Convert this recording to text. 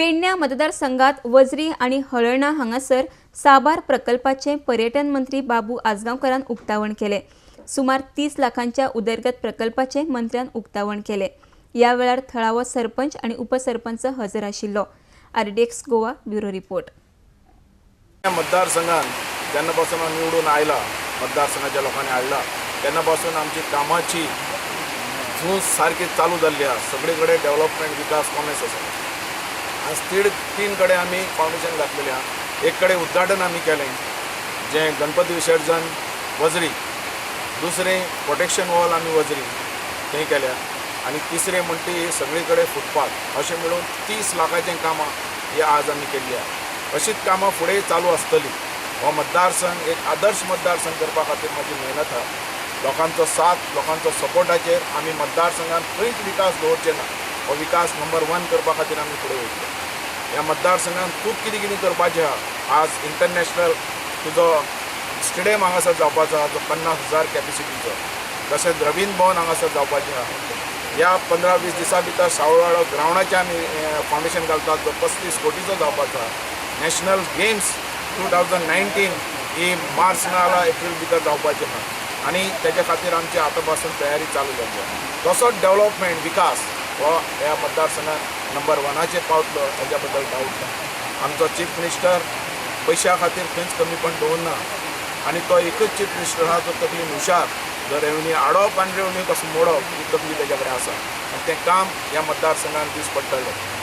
पेडण्या मतदारसंघात वजरी आनी हळर्णा हांगासर साबार प्रकल्पाचे पर्यटन मंत्री बाबू आजगांवकारान उक्तावण केले. सुमार 30 लाखांच्या उदरगत प्रकल्पाचे मंत्र्यान उक्तावण केले. या वेळार थळावो सरपंच आनी उपसरपंच हजर आशिल्लो. RDX Goa bureau report. मतदारसंघात जेन्ना पासून हांव निवडून आयला, मतदारसंघाच्या लोकांनी हाडला तेन्ना पासून आमची कामाची झूज सारकी चालू जाल्ली आसा. सगळे कडेन डेव्हलपमेंट, विकास कोमेस आसा. आज तीन कडेन आमी फावंडेशन घातलेलें आसा. एक कडेन उद्घाटन आमी केलें, जें गणपती विसर्जन वजरी, दुसरें प्रोटेक्शन वॉल आमी वजरी थंय केल्या आनी तिसरें म्हणटा ती सगळे कडेन फुटपाथ. अशें मेळून 30 लाखाचें कामां ही आज आमी केल्ली आसा. अशीच कामां फुडें चालू आसतली. हो मतदारसंघ एक आदर्श मतदारसंघ करपा खातीर म्हाजी मेहनत आसा. लोकांचो साथ, लोकांचो सपोर्टाचेर आमी मतदारसंघात खंयच विकास दवरचे ना. हो विकास नंबर वन करपा खातीर आमी फुडें वयतले. ह्या मतदारसंघात खूब कितें कितें करपाचें आहा. आज इंटरनॅशनल तुजो स्टेडियम हांगासर जावपाचो आहा, जो 50,000 कॅपेसिटीचो. तशेंच रवींद्र भवन हांगासर जावपाचें आहा. ह्या 15-20 दिसां भितर सावळवाडो ग्रावंडाचें आमी फावंडेशन घालतात, जो 35 कोटीचो जावपाचो आहा. नॅशनल गेम्स 2019 ही मार्च ना जाल्यार एप्रील भितर जावपाची आहा आनी तेच्या खातीर आमची आतां पासून तयारी चालू जाल्ली आहा. तसोच डेव्हलपमेंट, विकास हो ह्या मतदारसंघात नंबर वनाचेर पावतलो हेज्या बद्दल डावट ना. आमचो चीफ मिनिस्टर पयशा खातीर खंयच कमीपण दवरना आनी तो एकूच चीफ मिनिस्टर आहा जो तकलीन हुशार, जो रेवन्यू हाडप आनी रेवन्यू कसो मोडप ही तकली तेज्या कडेन आसा आनी तें काम ह्या मतदारसंघात दीस पडटलें.